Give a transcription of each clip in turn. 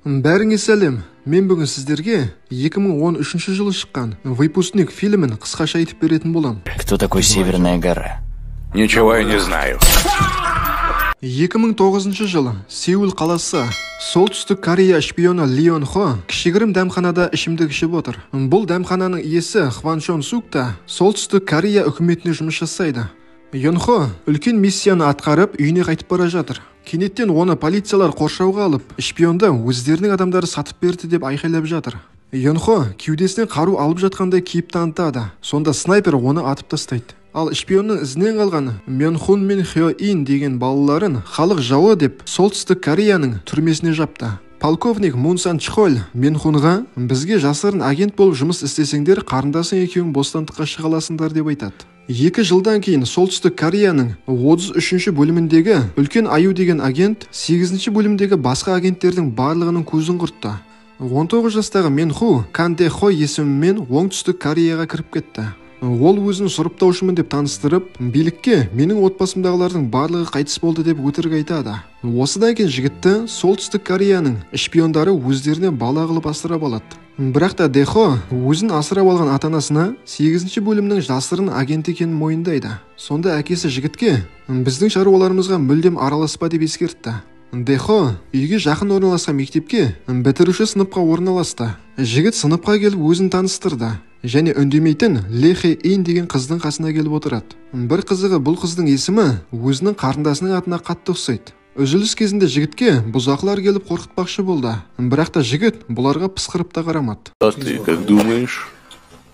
Бәріңе сәлем. Мен бүгін сіздерге 2013 жылы шыққан «Выпускник» фильмін қысқаша айтып беретін болам. Кто такой Северная гора? Ничего я не знаю. 2009 жылы Сеул қаласы. Солтүстік Корея шпионы Леон Хо кішігірім дәмханада ішімдік ішіп отыр. Бұл дәмхананың иесі Хван Чон Сук та Солтүстік Корея үкіметіне жұмыс жасайды. Йон Хо үлкен миссияны атқарып, үйіне қайтып бара жатыр. Кенеттен оны полициялар қоршауға алып, шпионды өздерінің адамдары сатып берді деп айқайлап жатыр. Йон Хо кеудесінен қару алып жатқандай кейіп танытады. Сонда снайпер оны атып тастайды. Ал шпионның ізінен қалған Мён Хун мен Хё Ин деген балаларын халық жауы деп Солтүстік Кореяның түрмесіне жапты. Полковник Мун Сан Чхоль Мён Хунға бізге жасырын агент болып жұмыс істесеңдер, қарындасың екеуің бостандыққа шыға аласыңдар деп айтады. 2 жылдан кейін Солтүстік Кореяның 33-ші бөліміндегі үлкен аю деген агент 8-ші бөлімдегі басқа агенттердің барлығының көзін құртты. 19 жастағы Мен Ху Кан Де Хо есімімен Оңтүстік Кореяға кіріп кетті. Ол өзін сұрыптаушымын деп таныстырып, билікке менің отбасымдағылардың барлығы қайтыс болды деп өтірік айтады. Осыдан кейін жігітті Солтүстік Кореяның шпиондары өздеріне бала қылып асырап алады. Бірақ та Де Хо өзін асырап алған ата-анасына 8-ші бөлімнің жасырын агенті екенін мойындайды. Сонда әкесі жігітке біздің шаруаларымызға мүлдем араласпа деп ескертті. Де Хо үйге жақын орналасқан мектепке бітіруші сыныпқа орналасты. Жігіт сыныпқа келіп өзін таныстырды және үндемейтін Ле Хе Ин деген қыздың қасына келіп отырады. Бір қызығы, бұл қыздың есімі өзінің қарындасының атына қатты ұқсайды. Үзіліс кезінде жігітке бұзақылар келіп қорқытпақшы болды. Бірақ та жігіт бұларға пысқырып та қарамады. А ты как думаешь?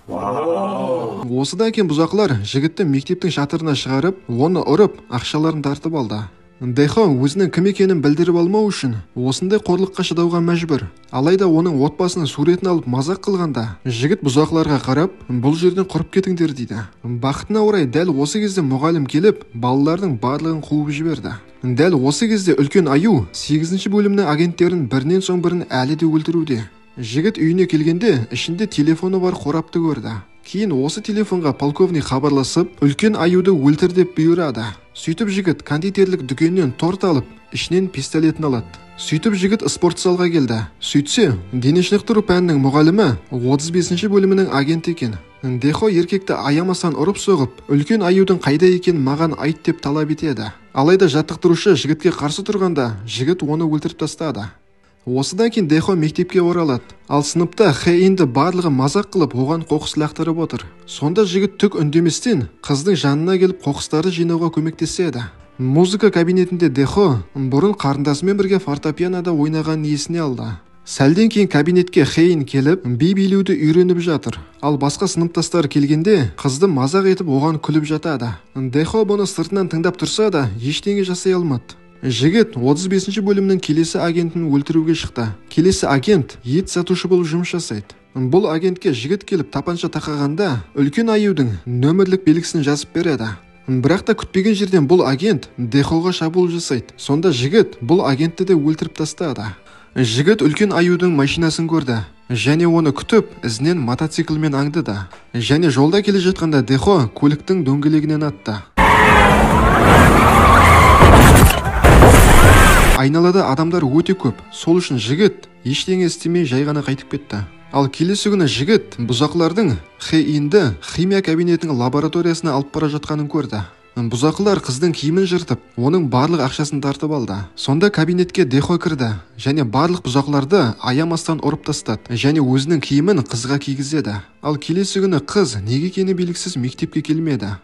Осыдан кейін бұзақылар жігітті мектептің шатырына шығарып, оны ұрып, ақшаларын тартып алды. Де Хо өзінің кім екенін білдіріп алмау үшін осындай қорлыққа шыдауға мәжбүр. Алайда оның отбасының суретін алып мазақ қылғанда, жігіт бұзақыларға қарап, бұл жерден құрып кетіңдер дейді. Бақытына орай дәл осы кезде мұғалім келіп, балалардың барлығын қуып жіберді. Дәл осы кезде үлкен аю 8-ші бөлімнің агенттерін бірінен соң бірін әлі де өлтіруде. Жігіт үйіне келгенде ішінде телефоны бар қорапты көрді. Кейін осы телефонға полковник хабарласып, үлкен аюды өлтір деп бұйырады. Сөйтіп жігіт кондитерлік дүкеннен торт алып, ішінен пистолетін алады. Сөйтіп жігіт спорт залға келді. Сөйтсе, дене шынықтыру пәнінің мұғалімі 35-ші бөлімінің агенті екен. Де Хо еркекті аямастан ұрып соғып, үлкен аюдың қайда екенін маған айт деп талап етеді. Алайда жаттықтырушы жігітке қарсы тұрғанда, жігіт оны өлтіріп тастады. Осыдан кейін Де Хо мектепке оралады. Ал сыныпта Хэ Инді барлығы мазақ қылып, оған қоқыс лақтырып отыр. Сонда жігіт түк үндеместен қыздың жанына келіп қоқыстарды жинауға көмектеседі. Музыка кабинетінде Де Хо бұрын қарындасымен бірге фортепианода ойнағанын есіне алды. Сәлден кейін кабинетке Хэ Ин келіп, би билеуді үйреніп жатыр. Ал басқа сыныптастары келгенде қызды мазақ етіп оған күліп жатады. Де Хо бұны сыртынан тыңдап тұрса да ештеңе жасай алмады. Жігіт 35-ші бөлімнің келесі агентін өлтіруге шықты. Келесі агент ет сатушы болып жұмыс жасайды. Бұл агентке жігіт келіп тапанша тақағанда үлкен аюдың нөмірлік белгісін жазып береді. Бірақ та күтпеген жерден бұл агент Де Хоға шабуыл жасайды. Сонда жігіт бұл агентті де өлтіріп тастады. Жігіт үлкен аюдың машинасын көрді және оны күтіп ізінен мотоциклмен аңдыды. Және жолда келе жатқанда Де Хо көліктің дөңгелегінен атты. Айналада адамдар өте көп, сол үшін жігіт ештеңе істемей жай ғана қайтып кетті. Ал келесі күні жігіт бұзақылардың Хэ Инді химия кабинетінің лабораториясына алып бара жатқанын көрді. Бұзақылар қыздың киімін жыртып, оның барлық ақшасын тартып алды. Сонда кабинетке Де Хо кірді және барлық бұзақыларды аямастан ұрып тастады және өзінің киімін қызға кигізеді. Ал келесі күні қыз неге екені белгісіз мектепке келмеді.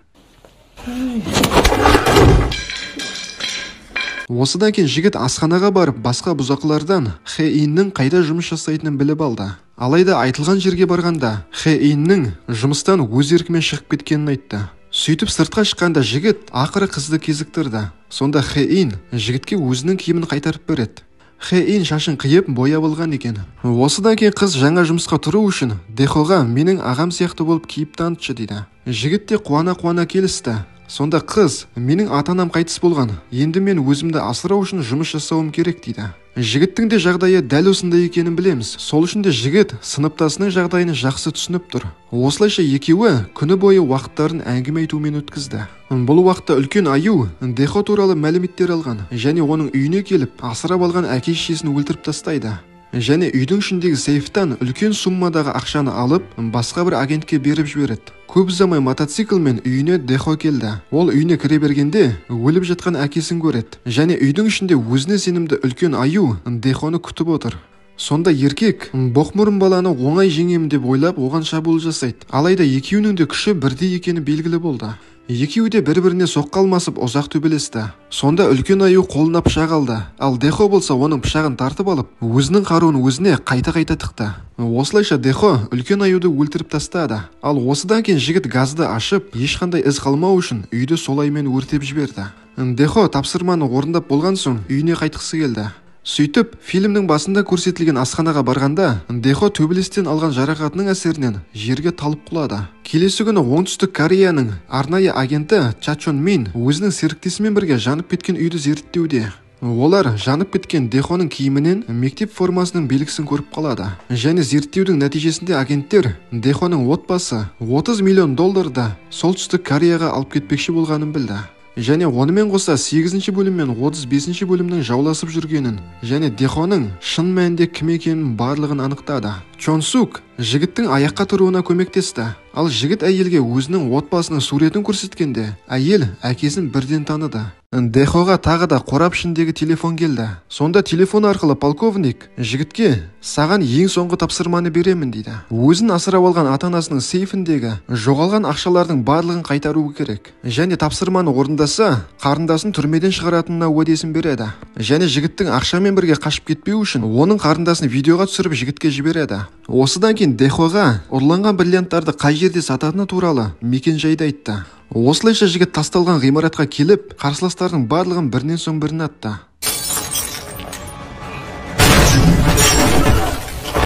Осыдан кейін жігіт асханаға барып, басқа бұзақылардан Хэ Иннің қайда жұмыс жасайтынын біліп алды. Алайда айтылған жерге барғанда Хэ Иннің жұмыстан өз еркімен шығып кеткенін айтты. Сөйтіп сыртқа шыққанда жігіт ақыры қызды кезіктірді. Сонда Хэ Ин жігітке өзінің киімін қайтарып береді. Хэ Ин шашын қиып бояп алған екен. Осыдан кейін қыз жаңа жұмысқа тұру үшін Де Хоға менің ағам сияқты болып кейіп танытшы дейді. Жігіт те қуана-қуана келісті. Сонда қыз, менің ата-анам қайтыс болған, енді мен өзімді асырау үшін жұмыс жасауым керек дейді. Жігіттің де жағдайы дәл осындай екенін білеміз. Сол үшін де жігіт сыныптасының жағдайын жақсы түсініп тұр. Осылайша екеуі күні бойы уақыттарын әңгіме айтумен өткізді. Бұл уақытта үлкен аю Де Хо туралы мәліметтер алған және оның үйіне келіп асырап алған әке-шешесін өлтіріп тастайды. Және үйдің ішіндегі сейфтан үлкен суммадағы ақшаны алып, басқа бір агентке беріп жібереді. Көп ұзамай мотоциклмен үйіне Дехо келді. Ол үйіне кіре бергенде өліп жатқан әкесін көреді. Және үйдің ішінде өзіне сенімді үлкен аю Дехоны күтіп отыр. Сонда еркек боқмұрын баланы оңай жеңемін деп ойлап, оған шабуыл жасайды. Алайда екеуінің де күші бірдей екені белгілі болды. Екеуі де бір-біріне соққы алмасып ұзақ төбелесті. Сонда үлкен аю қолына пышақ алды. Ал Дехо болса оның пышағын тартып алып, өзінің қаруын өзіне қайта-қайта тықты. Осылайша Дехо үлкен аюды өлтіріп тастады. Ал осыдан кейін жігіт газды ашып, ешқандай із қалмау үшін үйді солаймен өртеп жіберді. Дехо тапсырманы орындап болған соң үйіне қайтқысы келді. Сөйтіп, фильмнің басында көрсетілген асханаға барғанда, Дехо төбелестен алған жарақатының әсерінен жерге талып құлады. Келесі күні Оңтүстік Кореяның арнайы агенті Ча Чон Мин өзінің серіктесімен бірге жанып кеткен үйді зерттеуде. Олар жанып кеткен Дехоның киімінен мектеп формасының белгісін көріп қалады. Және зерттеудің нәтижесінде агенттер Дехоның отбасы 30 миллион долларды Солтүстік Кореяға алып кетпекші болғанын білді. Және онымен қоса 8-ші бөлім мен 35-ші бөлімнің жауласып жүргенін және Дехоның шын мәнінде кім екенін барлығын анықтады. Чон Сук жігіттің аяққа тұруына көмектесті. Ал жігіт әйелге өзінің отбасының суретін көрсеткенде, әйел әкесін бірден таныды. Дехоға тағы да қорап ішіндегі телефон келді. Сонда телефон арқылы полковник жігітке саған ең соңғы тапсырманы беремін дейді. Өзін асырап алған ата-анасының сейфіндегі жоғалған ақшалардың барлығын қайтаруы керек. Және тапсырманы орындаса, қарындасын түрмеден шығаратынына уәдесін береді. Және жігіттің ақшамен бірге қашып кетпеу үшін оның қарындасын видеоға түсіріп жігітке жібереді. Осыдан кейін Дехоға ұрланған бриллианттарды қай жерде сататыны туралы мекен-жайды айтты. Осылайша жігіт тасталған ғимаратқа келіп, қарсыластардың барлығын бірінен соң бірін атты.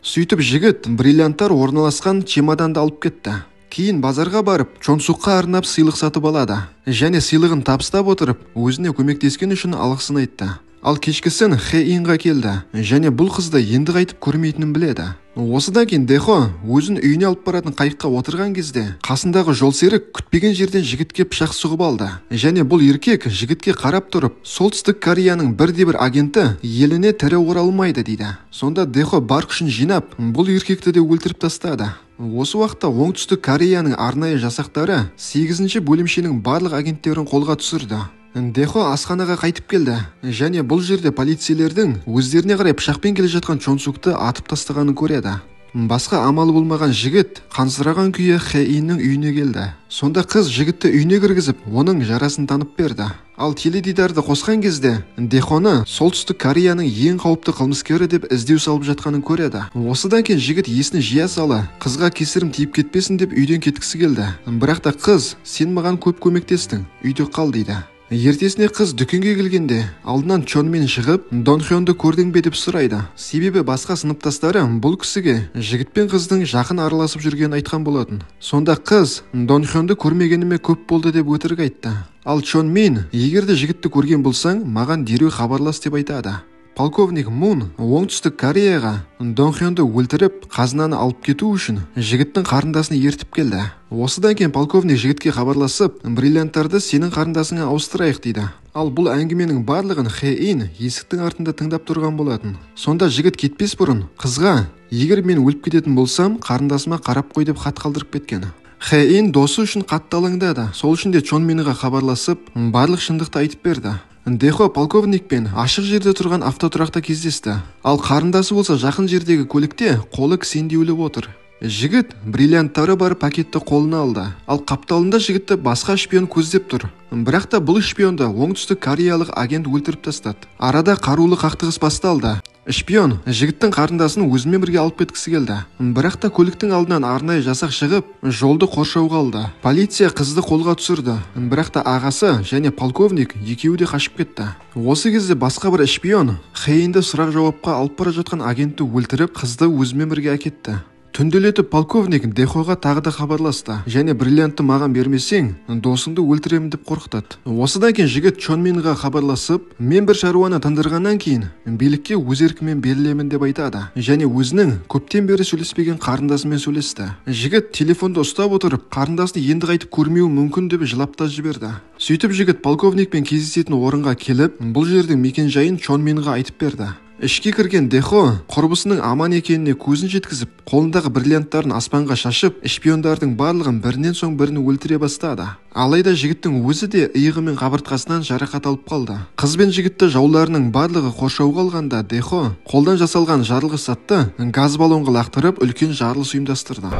Сөйтіп жігіт бриллианттар орналасқан чемоданды алып кетті. Кейін базарға барып, Чон Сукқа арнап сыйлық сатып алады. Және сыйлығын табыстап отырып, өзіне көмектескен үшін алғысын айтты. Ал кешкісін Хэ Инға келді және бұл қызды енді қайтып көрмейтінін біледі. Осыдан кейін Дехо өзін үйіне алып баратын қайыққа отырған кезде қасындағы жолсерік күтпеген жерден жігітке пышақ сұғып алды. Және бұл еркек жігітке қарап тұрып, Солтүстік Кореяның бірде-бір агенті еліне тірі оралмайды дейді. Сонда Дехо бар күшін жинап, бұл еркекті де өлтіріп тастады. Осы уақытта Оңтүстік Кореяның арнайы жасақтары 8-ші бөлімшенің барлық агенттерін қолға түсірді. Дехо асханаға қайтып келді және бұл жерде полицейлердің өздеріне қарай пышақпен келе жатқан Чон Сукты атып тастағанын көреді. Басқа амалы болмаған жігіт қансыраған күйі Хэ Иннің үйіне келді. Сонда қыз жігітті үйіне кіргізіп, оның жарасын танып берді. Ал теледидарды қосқан кезде Дехоны Солтүстік Кореяның ең қауіпті қылмыскері деп іздеу салып жатқанын көреді. Осыдан кейін жігіт есін жия сала, қызға кесірім тиіп кетпесін деп үйден кеткісі келді. Бірақ та қыз, сен маған көп көмектестің, үйде қал дейді. Ертесіне қыз дүкенге келгенде алдынан Чонмен шығып, Дон Хёнді көрдің бе деп сұрайды. Себебі басқа сыныптастары бұл кісіге жігіт пен қыздың жақын араласып жүргенін айтқан болатын. Сонда қыз Дон Хёнді көрмегеніме көп болды деп өтірік айтты. Ал Чонмен, егер де жігітті көрген болсаң, маған дереу хабарлас деп айтады. Полковник Мун Оңтүстік Кореяға Дон Хёнді өлтіріп, қазынаны алып кету үшін жігіттің қарындасын ертіп келді. Осыдан кейін полковник жігітке хабарласып, бриллианттарды сенің қарындасыңа ауыстырайық дейді. Ал бұл әңгіменің барлығын Хэ Ин есіктің артында тыңдап тұрған болатын. Сонда жігіт кетпес бұрын қызға, егер мен өліп кететін болсам, қарындасыма қарап қой деп хат қалдырып кеткен. Хэ Ин досы үшін қатты алаңдады. Сол үшін де Чон Минға хабарласып, барлық шындықты айтып берді. Дехо полковникпен ашық жерде тұрған автотұрақта кездесті. Ал қарындасы болса жақын жердегі көлікте қолы кісендеулі отыр. Жігіт бриллианттары бар пакетті қолына алды. Ал қапталында жігітті басқа шпион көздеп тұр. Бірақ та бұл шпионды оңтүстік кореялық агент өлтіріп тастады. Арада қарулы қақтығыс басталды. Шпион жігіттің қарындасын өзімен бірге алып кеткісі келді. Бірақ та көліктің алдынан арнайы жасақ шығып, жолды қоршауға алды. Полиция қызды қолға түсірді. Бірақ та ағасы және полковник екеуі де қашып кетті. Осы кезде басқа бір шпион Хэ Инді сұрақ жауапқа алып бара жатқан агентті өлтіріп, қызды өзімен бірге әкетті. Түнделетіп полковник Дехоға тағы да хабарласты. Және бриллиантты маған бермесең, досыңды өлтіремін деп қорқытады. Осыдан кейін жігіт Чон Минға хабарласып, мен бір шаруаны тындырғаннан кейін билікке өз еркіммен берілемін деп айтады. Және өзінің көптен бері сөйлеспеген қарындасымен сөйлесті. Жігіт телефонды ұстап отырып, қарындасын енді қайтып көрмеуі мүмкін деп жылап та жіберді. Сөйтіп жігіт полковникпен кездесетін орынға келіп, бұл жердің мекен-жайын Чон Минға айтып берді. Ішке кірген Дехо құрбысының аман екеніне көзін жеткізіп, қолындағы бриллианттарын аспанға шашып, шпиондардың барлығын бірінен соң бірін өлтіре бастады. Алайда жігіттің өзі де иығы мен қабыртқасынан жарақат алып қалды. Қыз бен жігітті жауларының барлығы қоршауға алғанда Дехо қолдан жасалған жарылғыш затты газ баллонға лақтырып, үлкен жарылыс ұйымдастырды.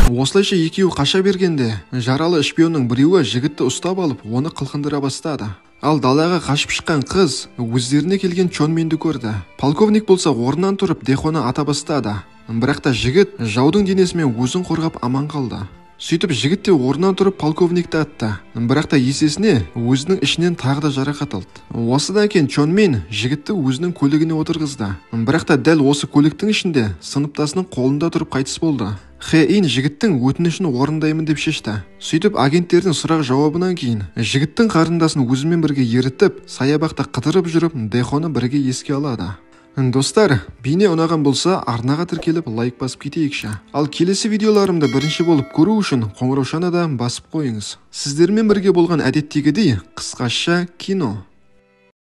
Осылайша екеуі қаша бергенде, жаралы шпионның біреуі жігітті ұстап алып, оны қылқындыра бастады. Ал далаға қашып шыққан қыз өздеріне келген Чонменді көрді. Полковник болса орнынан тұрып Дехоны ата бастады. Бірақ та жігіт жаудың денесімен өзін қорғап аман қалды. Сөйтіп жігіт те орнынан тұрып полковникті атты. Бірақ та есесіне өзінің ішінен тағы да жарақат алды. Осыдан кейін Чонмен жігітті өзінің көлігіне отырғызды. Бірақ та дәл осы көліктің ішінде сыныптасының қолында тұрып қайтыс болды. Хэ-ин жігіттің өтінішін орындаймын деп шешті. Сөйтіп агенттердің сұрақ жауабынан кейін жігіттің қарындасын өзімен бірге ерітіп, саябақта қыдырып жүріп Дехоны бірге еске алады. Достар, бейне ұнаған болса, арнаға тіркеліп лайк басып кетейікші. Ал келесі видеоларымды бірінші болып көру үшін қоңыраушаны да басып қойыңыз. Сіздермен бірге болған әдеттегідей қысқаша кино.